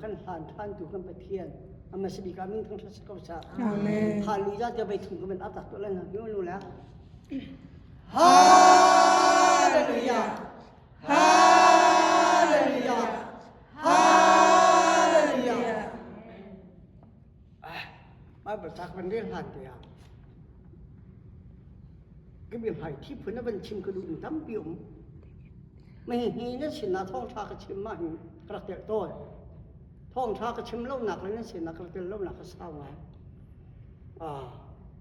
Kan hlan than tu kan Pathian ama si bik amin thang thas ko sa. Amen. Hallelujah te bai thung kan atak to lan nu nu la. Hallelujah. Hallelujah. Hallelujah. Bible tak van rel hlan te ah ka bia hmai thi phun a van chim ka duh mi tampi um. Mei hi na sinah thawngṭha ka chim ah hin ka rak telh tawn. Thawngṭha ka chim lonak le na sinah ka rak tel lonak ka sau ngai. Ah,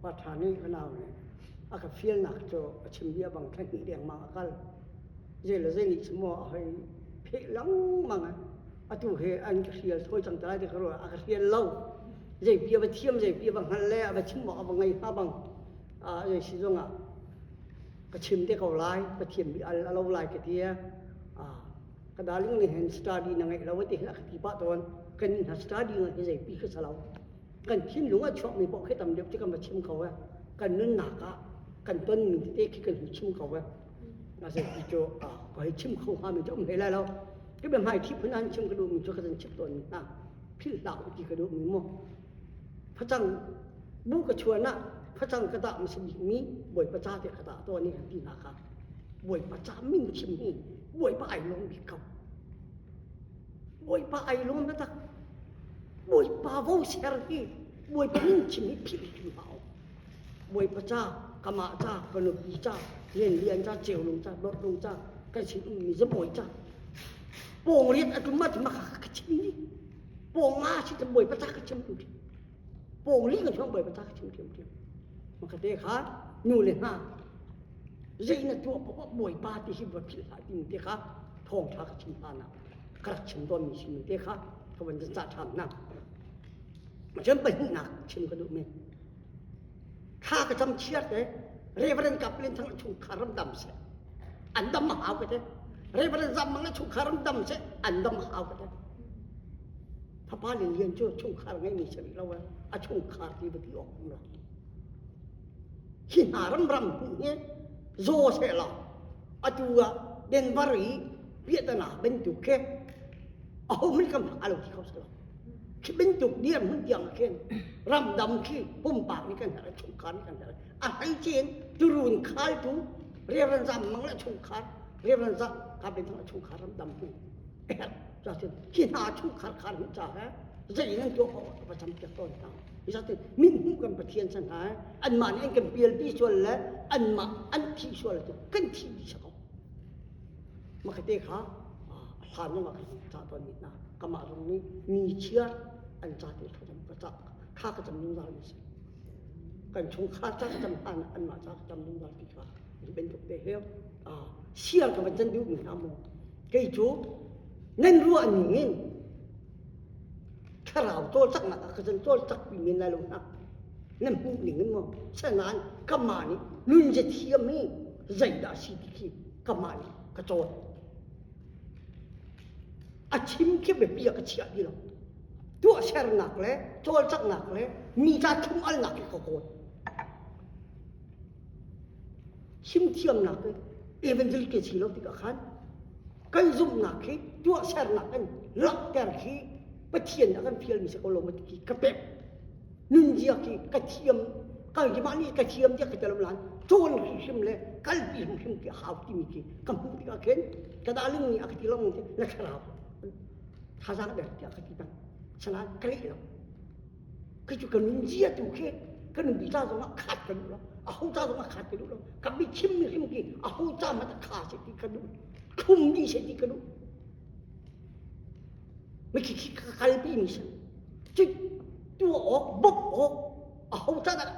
pa ṭha nih ka nau nih a ka fialnak cu a chim bia bang thla hnih dengmang a kal. Zei le zei nih cu maw a hoi pheh lengmang ai. Atu he an ka hrial thawi cang te lai ti ka ruah a ka hrial lo. Zei bia va thiam zei bia va hngal le a va chim awk a va ngei hnga bang ah zei si zongah ka chim te ko lai Pathian bi al a lo lai ka ti ah ka darling nih hin study na ngeih lo ti hin a ka ti pah tawn kan nih hna study ngai hi zeipi ka sa lo kan thinlung a chuakmi paoh khi tam deuh ti kan va chim ko e kan nunnak ah kan tonmi tete khi kan hun chim ko e a zeipi cu ka hei chim kho hnga mi cu um hlei lai lo ka bia hmai thi phun an chim ka duh mi cu ka zan chim tawn mi hna philh hlah u ti ka duh mi mu Facang bu ka chuan ah facang ka dah hmasa bikmi Bawipa ca te ka dah tawn i ka ti hna kha. Bawipa ca min chim hi Bawipa ai lawm bik ko. Bawipa ai lawm taktak. Bawipa vo ser hi Bawipa min chim hi philh hrim hlah u. Bawipa ca, kamah ca, ka nupi ca, lianlian ca, ceulung ca, dawtlung ca, kan sin ummi zabawi ca. Pawng riat a tum ah maka ka chim dih. Pawng nga si te bawipa ca ka chim ṭhiam pawng li ka chuang bawipa ca ka chim ṭhiam ṭhiam makate kha nu le hna zei na tuah paoh bawipa ti hi va philh hlah timi te kha thawngṭha ka chim hna nak ka rak chim tawnmi simi te kha ka van ca ṭhan hna cun pahnihnak chim ka duhmi thla ka cam chiar te Reverend Kaplen Thang chungkhar ram dam seh an dam hau ka te Reverend Zam Mang chungkhar ram dam seh an dam hau ka te Thapa Lian Lian cu chungkhar ngeimi si rih lo a chungkhar ti va ti awk um lo hi hna ram ram hi zaw seh law atu ah Denver i piahtana bantuk khi aho hmanh kan phak alo ti kho si lo khi bantuk dirhmun tiang ah khin ramdam khi pumpak nih kan herh chungkhar nih kan herh a hleice in turun khaltu Reverend Zam Mang le chungkhar Reverend Zam Kaplen Thang le chungkhar ramdam hi herh cacun khi hna chungkhar khar hi ca he zei nan tuah paoh va cam piak tawn hna zatin min hmuh kan Pathian san hna anmah nih an kan pialpi sual le anmah an thi sual cu kan thi dih ko makate kha hlan zong ah kan ca tawn mi hna kamah zong nih mi chiar an ca te thlacam ka ca kha ka cam zungzal mi si kan chungkhar ca ka cam hlan anmah ca ka cam zungzal ti kha bantuk te he siar ka van can duh mi hna maw kei cu nan ruah ning in thlarau cawlcanghnak ah ka can cawlcak pi men lai lo hna nan hmuh ning in maw sanain kamah nih nunzia thiam hi zeidah si ti khi kamah nih ka cawn a chim khi biapi ah ka chiah ti lo tuahsernak le cawlcanghnak le mi ca thlum alnak khi ka kawl chim thiamnak in evangel ke si lo tikah khan kan zumhnak khi tuahsernak in langhter khi Pathian a kan fialmi si ko lo ma ti ka pek nunzia khi ka thiam keimah nih ka thiam tiah ka tel lan cawn hrimhrim le kalpi hrimhrim ti hau timi khi ka hmuh tikah khin ka darling nih a ka ti lo na thlarau thazaang der tiah ka ti peng salan ka leh lo khi cu ka nunzia tu khi ka nunpi ca zongah khat ka duh lo aho ca zongah khat ka duh lo ka biachim mi hrim khi aho ca hmanh kha se ti ka duh thlum dih se ti ka duh mi khi khi ka kalpi mi si cu tuah awk bawmh awk aho ca dah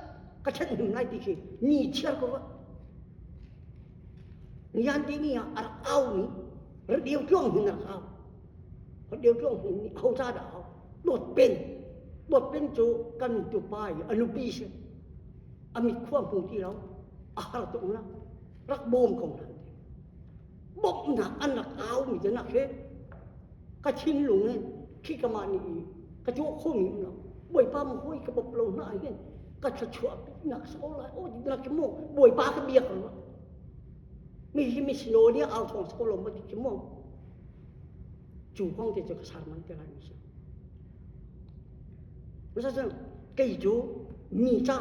ka ṭhathnem lai ti khi ni chiar ko rua nian ti ni ah a rak au mi radio tluang hin a rak au radio tluang hin nih aho ca dah au dawt pen dawt pen cu kan tupa i a nupi si a mit khua hmu ti lo a har tuk na rak bawm ko hna bawmhnak an rak au mi te nak he ka thinlung in khi ka mah nih ka tuah khomi um lo bawipa ma hawi ka bawp lo hna hin ka thluachuah nak sa ko lai o ti nak mu bawipa ka biak ro mi hi mi sino nih au thong sa ko lo ma ti mu cu kong te cu ka sarman te lai mi si. Masa kei cu mi ca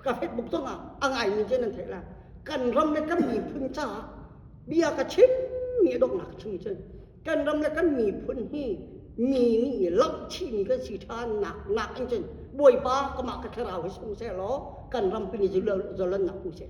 ka Facebook zong ah a ngaimi cu nan theih lai. Kan ram le kan miphun caah bia ka chim mi a donghnak chung cun kan ram le kan miphun hi mi nih lamh chihmi kan si ṭhan nak nak in cun Bawipa kamah ka thlarau hi sung seh law kan ram pin i zalonnak hmu seh.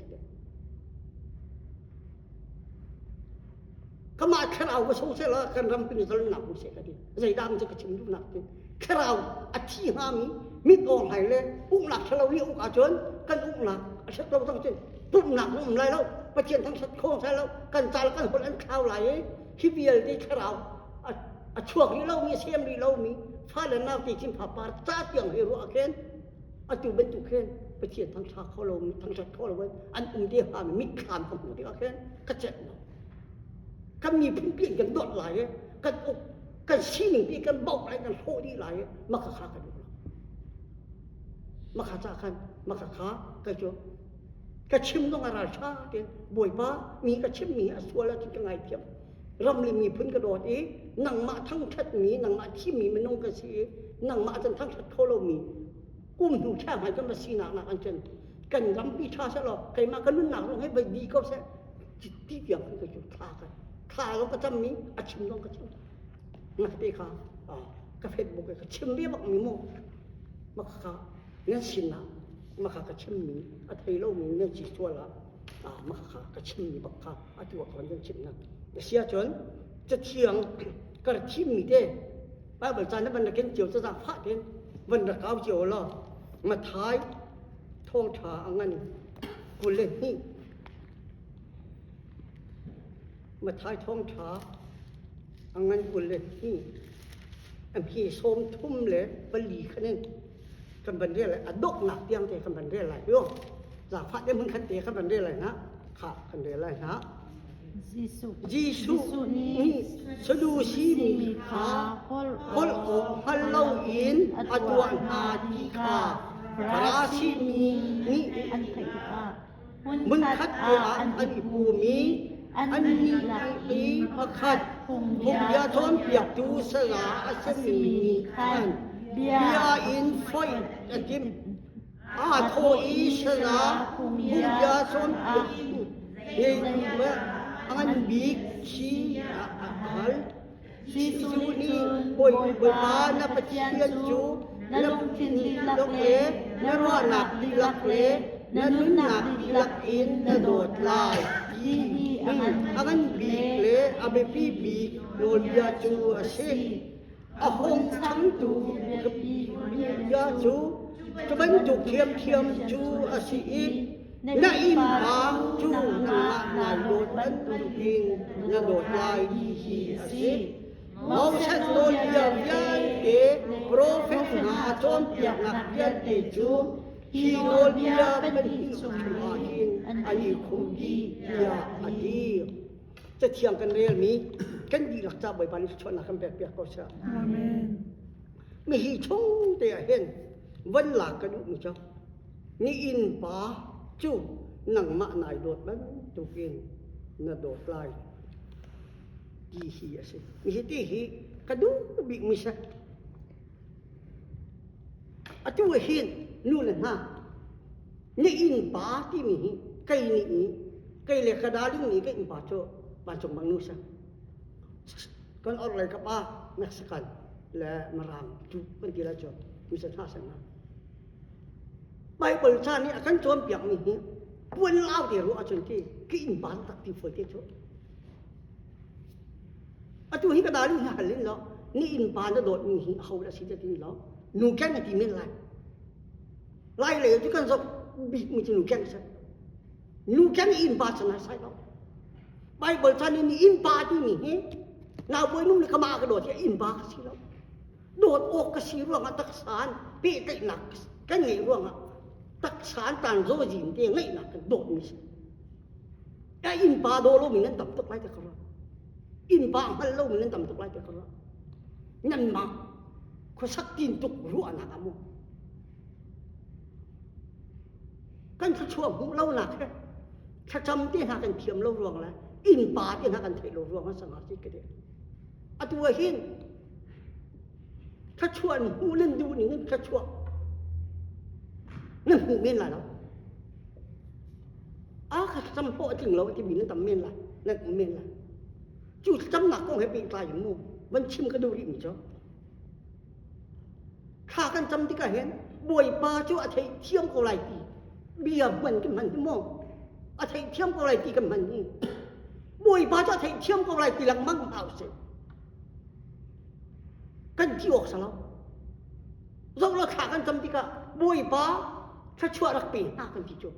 Kamah thlarau ka sung seh law kan ram pin i zalonnak hmu seh ka ti. Zeidah cu ka chim duhnak ti. Thlarau a thi hngami mit awng hlai le uknak ṭhalo nih uk ahcun kan uknak a ṭhat lo cang cun pumhnak zong um lai lo Pathian thangṭhat kho sai lo kan cal kan holh an thlau lai i hi vialte thlarau a chuak rih lomi a sem rih lomi fale nau te chin par ca tiang he ruah khin atu bantuk khin Pathian thangṭha kho lomi thangṭhat kho lo an um te hnga mi mitthlam ka hmuh tikah khin ka celh lo kan miphun pi kan dawt lai i kan uk kan sining pi kan bauh lai kan hrawh dih lai i maka kha ka duh lo maka ca khan maka kha kai cu ka chim zong a ral ṭha tein Bawipa mi ka chimmi a sual ahcun ka ngaithiam ram le miphun ka dawt i nangmah thangṭhatmi nangmah thimmi minung ka si i nangmah cun thangṭhat kho lomi kum hnu theng hai kan va sinak nak an cun kan rampi ṭha seh law keimah ka nunnak zong hi vai di ko seh ti tiang ka cu thla ka thla zong ka cammi a chim zong ka chim ngakte kha ka Facebook ka chim ve bak mi mu maka nan sinah maka ka chimmi a thei lomi nan si sual ah maka ka chimmi bak kha atu ah kan chim na si ahcun cathiang kar thimmi te Bible caan na van rak ken cio ca fah ten van rak kau cio law Mathai thawngṭha a ngan 22 Mathai thawngṭha a ngan 22 a hmi 34 khan in kan van rel lai a donghnak tiang te kan van rel lai yo zaangfah te hmun khat te kan van rel lai hna kha kan rel lai hna Jesuh nih Sadusi mi kha holh awk hngal loin a tuah hna ti kha Farasi mi nih an theih tikah hmunkhat ah an i pum i annih i pakhat phungbia cawnpiaktu saya a simi nih khan bia in foih a timh. Aa thawh i saya phungbia cawnpiaktu he a ngan bik khi a hal. Jesuh nih Bawipa na Pathian cu na lungthin dihlak le na ruahnak dihlak le na nunnak dihlak in na dawt lai ti hi a ngan bik le a biapi bik nawlbia cu a si. A hung changtu bia cu cu bantuk ṭhiamṭhiam cu a si i na innpa cu nangmah naa dawt bantukin na dawt lai ti hi a si. Moses nawlbia vialte, profet hna cawnpiaknak vialte cu hi nawlbia pahnih chungah hin an i khumh dih tiah a ti. Cathiang kan relmi kan dihlak ca Bawipa nih thluachuahnak kan pekpiak ko seh. Amen. Mihi chung te ah hin van lak ka duhmi cu ni innpa cu nangmah nai dawt bantukin na dawt lai ti hi a si. Mihi ti hi ka duh bikmi si. Atu ah hin nu le hna na innpa timi hi kei nih i kei le ka darling nih ka innpa cu vancung bang nu si. Kan orhlei ka pa Mexican le Mirang cu kan ti lai cu misa hna sang na. Bible ca nih a kan cawnpiakmi hi puan lau te ruah ahcun ti ka innpa tak ti fawi te cu. Atu hi ka darling hi hal in law ni innpa na dawtmi hi aho dah si te ti law nu keng a ti men lai. Lai lei cu kan zoh bikmi cu nu keng a si. Nu keng i innpa chan sai lo. Bible chan in innpa timi hi naubawi nu le ka mah ka dawt hi innpa ka si lo. Dawt awk ka si ruangah taksa in pehtlaihnak kan ngeih ruangah taksa an tan zawzin te ngeihnak kan dawtmi si. Ka innpa daw lomi nan tam tuk lai te ka ruah. Innpa hngal lomi nan tam tuk lai te ka ruah. Nanmah khuasak tin tuk ruahnak ah mu. Kan thluachuah hmuh lonak he thlacam te hna kan thiam lo ruang le innpa te hna kan theih lo ruang ah sangah si ka ti. Atu ah hin Thluachuah an hmuh nan duh ning in thluachuah nan hmuh men lai lo. A kha thlacam hlawh a tling lo a timi nan tam men lai, nan um men lai. Cu thlacamnak kong he pehtlai in mu van chim ka duh rihmi cu thla kan cam tikah hin Bawipa cu a theihthiam ko lai ti bia hman kan hman hi maw a theihthiam ko lai ti kan hman hi Bawipa cu a theihthiam ko lai ti lengmang hna usih kan ti awk si lo zoh lo thla kan cam tikah Bawipa thluachuah rak pe hna kan ti cu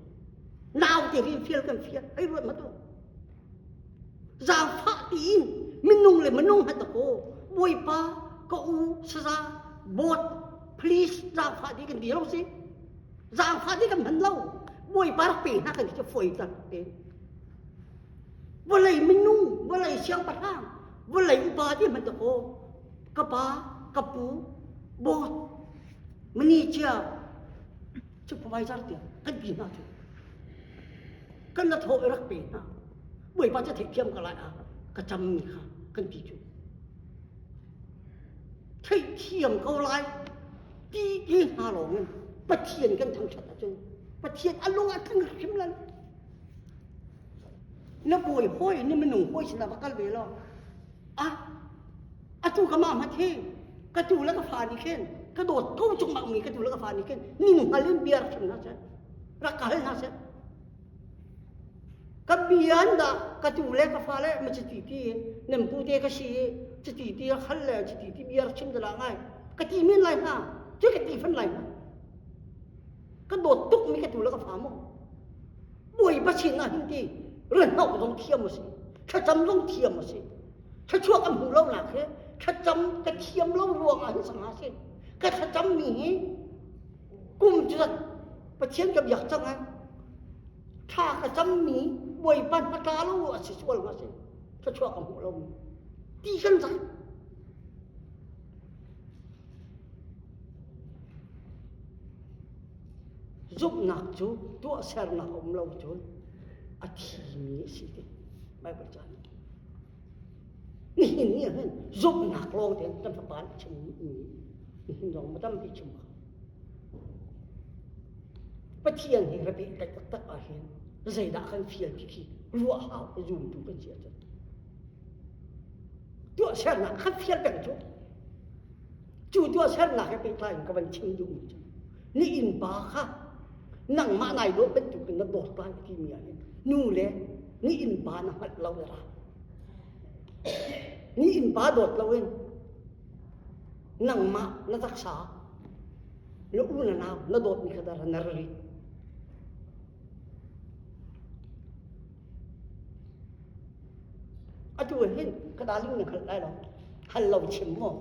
nau te hi fial kan fial hei ruat ma tu zaangfah tiin minung le minung hat ko Bawipa ka u saza bawt please zaangfah ti kan ti lo si zaangfah ti kan hman lo Bawipa rak pe hna kan ti cu foi tak te vawlei minung vawlei siangpahrang vawlei upa ti hmanh dakaw ka pa ka pu bawt mani cia supervisor tiah kan ti hna cu kan na thaw i rak pe hna bawipa cu theihthiam ka lai ah ka cammi kha kan ti cu theihthiam ko lai ti ti hna lawng in Pathian kan thangṭhat ahcun Pathian a lung a tling hrim lai Na bawi hawi na minung hawi sinah va kal ve law a atu ka mah hmat hi ka tu le ka fa nih khin ka dawt ko cung mak mi ka tu le ka fa nih khin ning hngal in bia rak chim hna seh rak ka hal hna seh ka bia an dah ka tu le ka fa le ma chiti ti nem pu te ka si chiti ti hal le chiti ti bia rak chim da la ngai ka ti men lai hna cu ka ti fan lai hna ka dawt tuk mi ka tu le ka fa mu Bawipa sinah hin ti rinhnok zong thiam a si thlacam zong thiam a si thluachuah kan hmuh lonak hi thlacam ka thiam lo ruangah hin sangha si ka thlacam mi hi kum cu Pathian ka biak cang ai thla ka cam mi Bawipa hna lo a si sual hnga si thluachuah ka hmuh lo mi ti kan zai Zumhnak cu tuahsernak a um lo cun a thimi a si ti Baibal ca nih. Nihin ni ah hin zumhnak lawng tein kan fapa nih a chimmi nihin zong ma tampi chim kho. Pathian he ra pehtlaih taktak ah hin zeidah kan fial ti khi ruah hau zumtu kan si ahcun tuahsernak khan fial peng cu Cu tuahsernak he pehtlai in ka van chim duhmi cu ni innpa kha nangmah nai dawt bantukin na dawt lai timi ah hin nu le ni innpa na hngalh lo le ra. Ni innpa dawt loin nangmah na taksa na u na nau na dawtmi kha dara na ri. Atu hin ka darling na hngalh lai lo. Hal lo chim maw?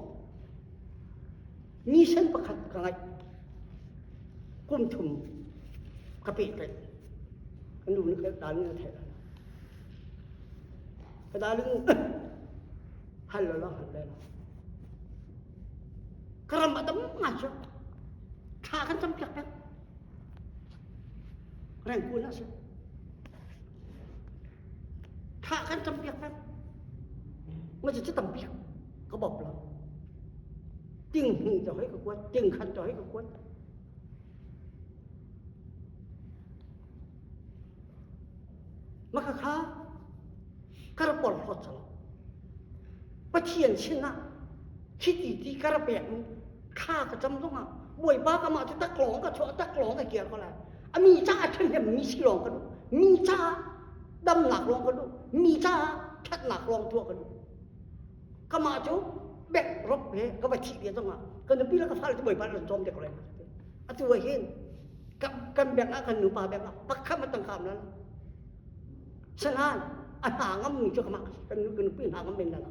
Mission pakhat ka ngaih. Kum thum ka pehtlaih. Ka nu nih ka darling na theih lai lo. Ka darling hal lo lo hal lai lo. Ka ram a tam ngai cu. Thla kan cam piak peng. Rengkun a si. Thla kan campiak peng. Ma cu tampi ka bawp lo. Ting hnih to hei ka kuat, ting khat to hei ka kuat. Ma kha kha ka ra porhlawt cang. Pathian sinah khiti ti ka ra pek thla ka cam zongah Bawipa ka mah cu taklawng ka chuah taklawng ka kir ko lai. A mi caah ṭhahnem mi si lawng ka duh. Mi caah damnak lawng ka duh. Mi caah ṭhatnak lawng tuah ka duh. Ka mah cu bek rop le ka va thih bia zongah ka nupi le ka fale cu Bawipa nih an cawm te ko lai. Atu ah hin kan bek ah kan nupa bek ah pakhat ma tangka am la Sanain a hna ngam mi cu ka mah kan nupi hna ngam men la lo.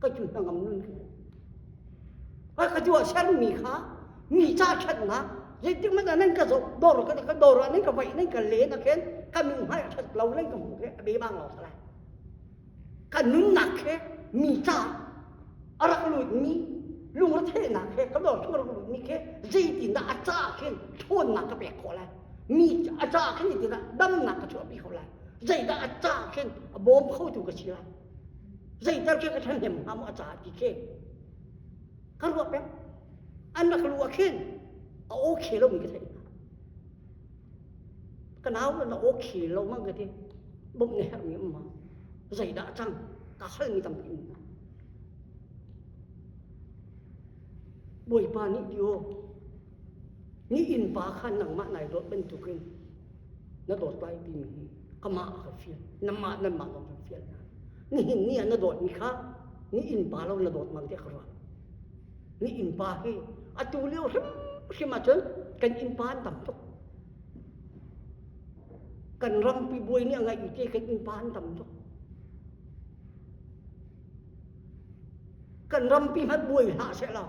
Ka cu hna ngam nun ka tuah sermi kha mi ca ṭhatnak zeitik hmanh ah nan ka zoh dawr ka ka dawr ah nan ka vaih nan ka len ah khin ka min hmai ṭhat lo nan ka hmuh khi a be bang lo salai ka nunnak he mi ca a rak lutmi lungretheihnak he ka dawr chung a rak lutmi khi zeitindah a ca khin ṭhawnnak ka pek khawh lai mi a ca khin zeitindah damnak ka chuahpi khawh lai zeidah a ca khin a bawm khotu ka si lai zeital khi ka ṭhahnem hnga maw a ca ti khi. Ka ruah peng. An rak luh ah khin a okay lomi ka theih hna. Ka nau na okay lo mang ka ti. Bawmh na herhmi um ma? Zeidah a cang? Ka halmi tampi um hna. Bawipa nih ti aw, ni innpa kha nangmah nai dawt bantukin na dawt lai timi hi kamah a ka fial. Namah nanmah zong kan fial hna. Nihin ni ah na dawtmi kha ni innpa lo na dawt mang tiah ka ruah. Ni innpa hi atu lio hrimhrim ahcun kan innpa an tam tuk. Kan rampi buai nih a ngaih te kan innpa an tam tuk. Kan rampi hmanh buai hlah sehla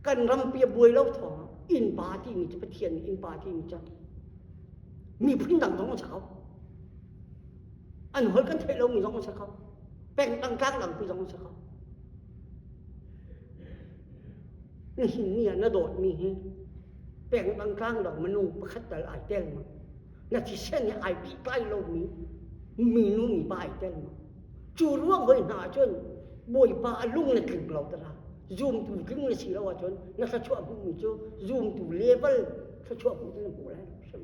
kan rampi a buai lo thawng innpa timi cu Pathian nih innpa timi cu miphun dang zong an si kho. An holh kan theih lomi zong an si kho. Pengtlang tlangdangpi zong an si kho. Nihin ni ah na dawtmi hi pengdang tlangdang minung pakhat tal ai tel ma? Na thisen he ai pehtlai lomi minu mipa ai tel ma? Cu ruang hoi hna ahcun Bawipa a lung na tling lo tara zumtu tling na si lo ahcun na thluachuah hmuhmi cu zumtu level thluachuah hmuh cu na hmu lai lo hrim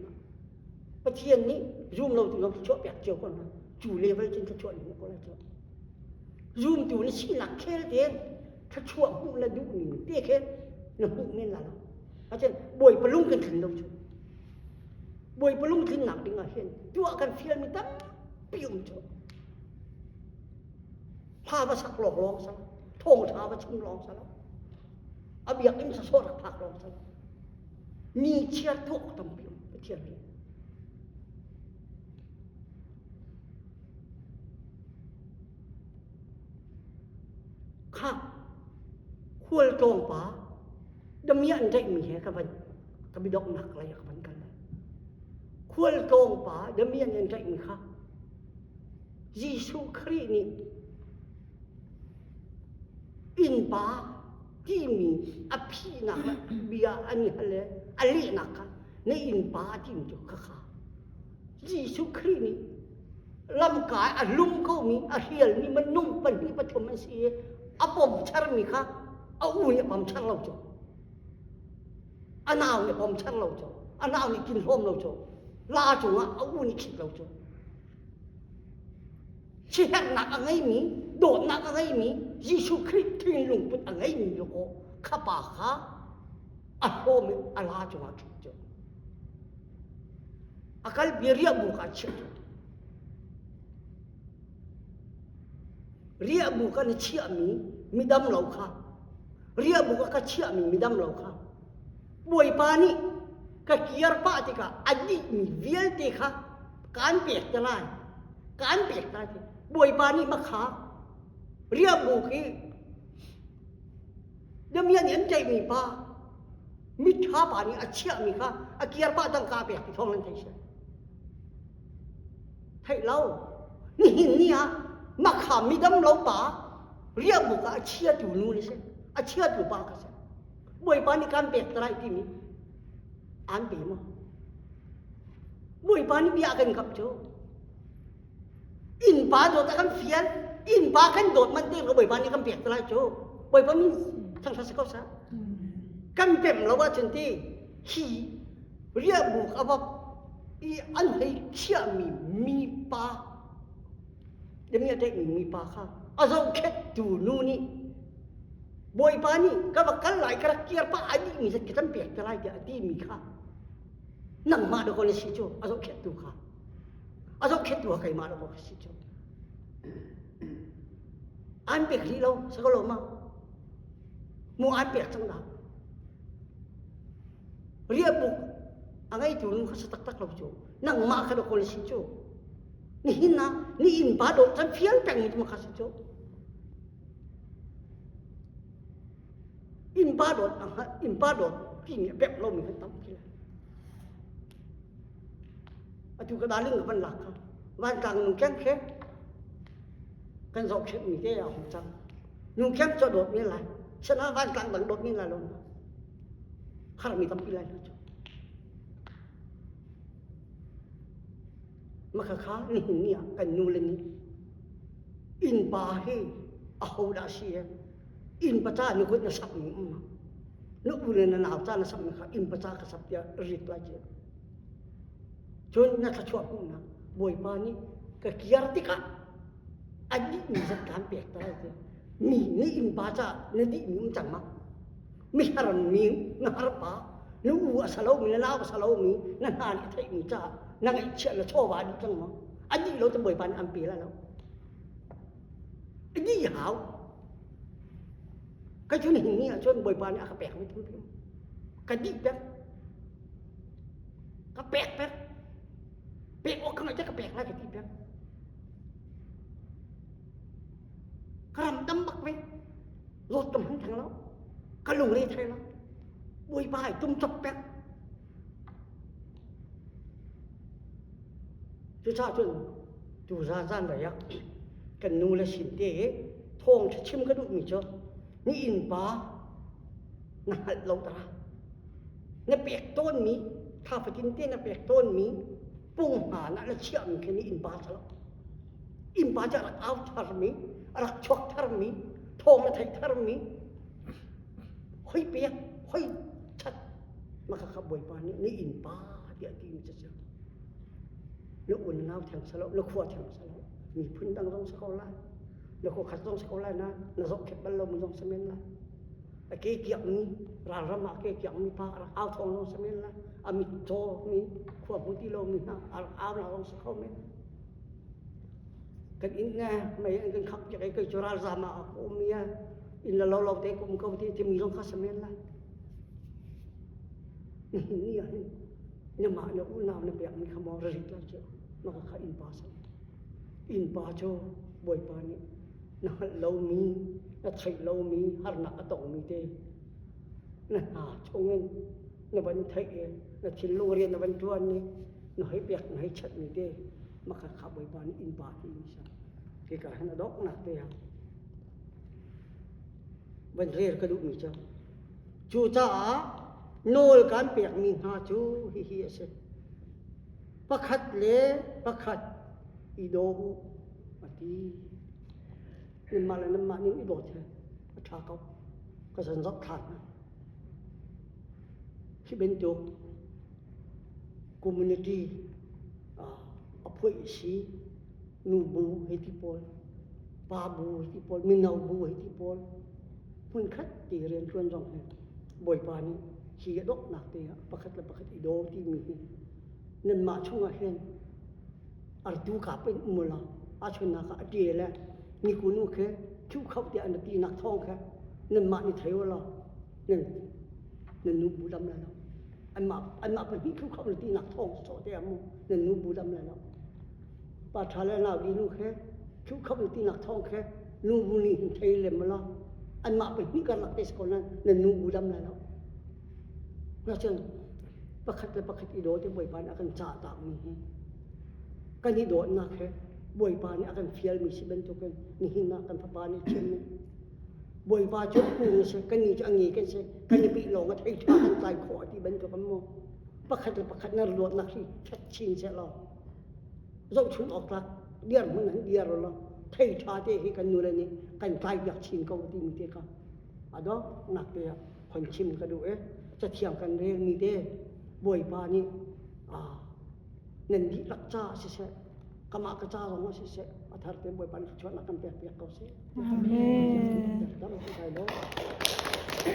Pathian nih zum lo tu zong thluachuah pek cio ko hna cu level cun thluachuah na hmuh ko lai cu zumtu na sinak khel tein thluachuah hmuh na duh ning te khe na hmuh men la lo acun Bawipa lung kan tling lo cu Bawipa lung tlinnak ding ah hin tuah kan fialmi tampi um cu hla va sak lawng lawng sa thawng ṭha va chim lawng sa lo a biakinn sasawh rak phak lawng sa lo mi chiar tuah awk tampi um Pathian nih kha khual tlawng pa damiah an tlaihmi he ka van ka bidoknak lei ah ka van kal lai khual tlawng pa damiah an tlaihmi kha Jesuh Khrih nih innpa timi a phihnak bia an i hal i a lehnak kha na innpa timi cu khakha Jesuh Khrih nih lamka a lung komi a hrialmi minung pahnih pathum an si i a pomcharmi kha a u nih a pomchar lo cu a nau nih a pomchar lo cu a nau nih kin hlawm lo cu la cungah a u nih khit lo cu siherhnak a ngeimi dawtnak a ngeimi Jesuh Khrih thinlungput a ngeimi cu kha pa kha a hlawm i a la cungah ṭhut cu a kal riahbuk ah chiah cu riahbuk ah na chiahmi midam lo kha riahbuk ah ka chiahmi midam lo kha Bawipa nih ka kiar pah tikah a dihmi vialte kha kaan pek te lai kaan pek lai ti Bawipa nih makha riahbuk i damian nih an tlaihmi pa mitha pa nih a chiahmi kha a kiar pah tangka pek ti thawng nan thei si theih lo nihin ni ah makha midam lo pa riahbuk ah a chiatu nu na si a chiatu pa ka si Bawipa nih kan pek te lai timi an pe maw Bawipa nih bia kan kap cu innpa dawt a kan fial innpa kan dawt man te ko Bawipa nih kan pek te lai cu Bawipa min thangthat si ko sa kan pem lo ahcun ti hi riahbuk a va i an hei chiahmi mipa demi a tlaihmi mipa kha a zohkhenhtu nu nih Bawipa nih ka va kal lai ka rak kir pah a dihmi zat ka kan pek te lai tiah a timi kha nangmah dakaw na si cu a zohkhenhtu kha a zohkhenhtu kha keimah dakaw ka si cu an pek rih lo sakalo ma mu an pek cang dah riahbuk a ngeitu nu kha sa taktak lo cu nangmah kha dakaw na si cu nihin ah ni innpa dawt can fial pengmi tu kha si cu Innpa dawt a hngalh, innpa dawt timi a pek lomi kan tampi lai. Atu ka darling ka van lak kha vantlang nu keng khe kan zohkhenhmi te a hung cang. Nu keng cu a dawt men lai. Sana vantlang dang dawt men lai lo. Harmi tampi lai cu. Makhakha nihin ni ah kan nu le nih innpa hi ahodah a si? Innpa ca na kut na sak mi um ma? Na u le na nau ca na sak mi kha innpa ca ka sap tiah rit lai ci. Cun na thluachuah hmuhnak Bawipa nih ka kiar tikah a dihmi zat kaan pek ta lai tiah mi nih innpa ca na dihmi um cang ma? Mi har mi na harpa na u a sa lomi na nau a sa lomi na hna nih a theihmi caah na ngaihchiah na chawva dih cang maw? A dih lo cu Bawipa nih an pe lai lo. A dih hau. Kai cu nihin ni ahcun Bawipa nih a ka pekmi thil ka dih pek. Ka pek pek. Pek awk ka ngaih te ka pek lai ka ti pek. Ka ram dam bak ve. Zawt ka hmang theng lo. Ka lungre thai lo. Bawipa ai tum cop pek. Cucaah cun tuzan zanlei ah kan nu le sin te i thawngṭha chim ka duhmi cu ni innpa na hngalh lo dara. Na pek tawnmi thla fatin te na pek tawnmi punghman ah na chiahmi khi ni innpa cu lo. Innpa cu a rak au tharmi, a rak chuak tharmi, thawng na theih tharmi, hoi pek, hoi chat maka kha Bawipa nih na innpa tiah a timi cu si. Na u na nau theng si lo, na khua theng si lo, miphun dang zong si ko lai, na khua khat zong si ko lai nain na zohkhenh bal lomi zong si men lai. A ke kiakmi ralram ah a ke kiakmi pa a rak au thawng zong si men lai. A mit cawmi khua hmu ti lomi hna a rak au nak zong si kho men. Kan inn ne mei an kan khap piak i kei cu ralzam ah a ummi a inn le lo lo te ka um ko ti timi zong kha si men lai. Nihin ni ah hin namah na unau na pekmi kha maw rit lai cu maka kha innpa si. Innpa cu Bawipa nih na hngalh lomi, na theih lomi harnak a tongmi te na hna chungin na van theih i na thinlung rian na van ṭuan i na hei pek na hei chatmi te maka kha Bawipa nih innpa timi si. Hika hin a donghnak te ah van rel ka duhmi cu cucaah nawl kan pekmi hna cu hihi a si. Pakhat le pakhat i daw u a ti. Nanmah le nanmah ning i dawt he a ṭha ko. Ka zan zoh ṭhan hna. Hi bantuk community a phuaih si nu bu hei ti pawl, pa bu hei ti pawl, mino bu hei ti pawl hmunkhat ti rianṭuan zong hi Bawipa nih hi a donghnak te ah pakhat le pakhat i daw timi hi nanmah chungah hin artu kap in um ulaw a chunnak ah a ṭe le nikunu khi thuh kho tiah na tinak thawng kha nanmah nih thei ulaw nan nan nu bu dam lai lo anmah anmah pahnih thuh kho na tinak thawng sawh te ah mu nan nu bu dam lai lo pa ṭha le nau dinu khe thuh kho na tinak thawng khe nu bu nih hin thei lem ulaw anmah pahnih karlak te si ko nan nan nu bu dam lai lo Ngacun pakhat le pakhat i daw te Bawipa nih a kan cah takmi hi kan i dawtnak he Bawipa nih a kan fialmi si bantukin nihin ah kan fapa nih chimmi Bawipa cu a kung a si kannih cu a nge kan si kan i pih lawng a thei ṭha kan tlai khawh a ti bantuk an mu pakhat le pakhat na luatnak hi ṭhat chin seh law zohchun awk tlak dirhmun han dir law thei ṭha te hi kan nule nih kan tlai piak chin ko timi te kha a donghnak te ah hon chim ka duh i cathiang kan relmi te Bawipa nih nan dihlak ca siseh kamah ka ca zong ah siseh a thar te Bawipa nih thluachuahnak kan pek piak ko seh. Amen.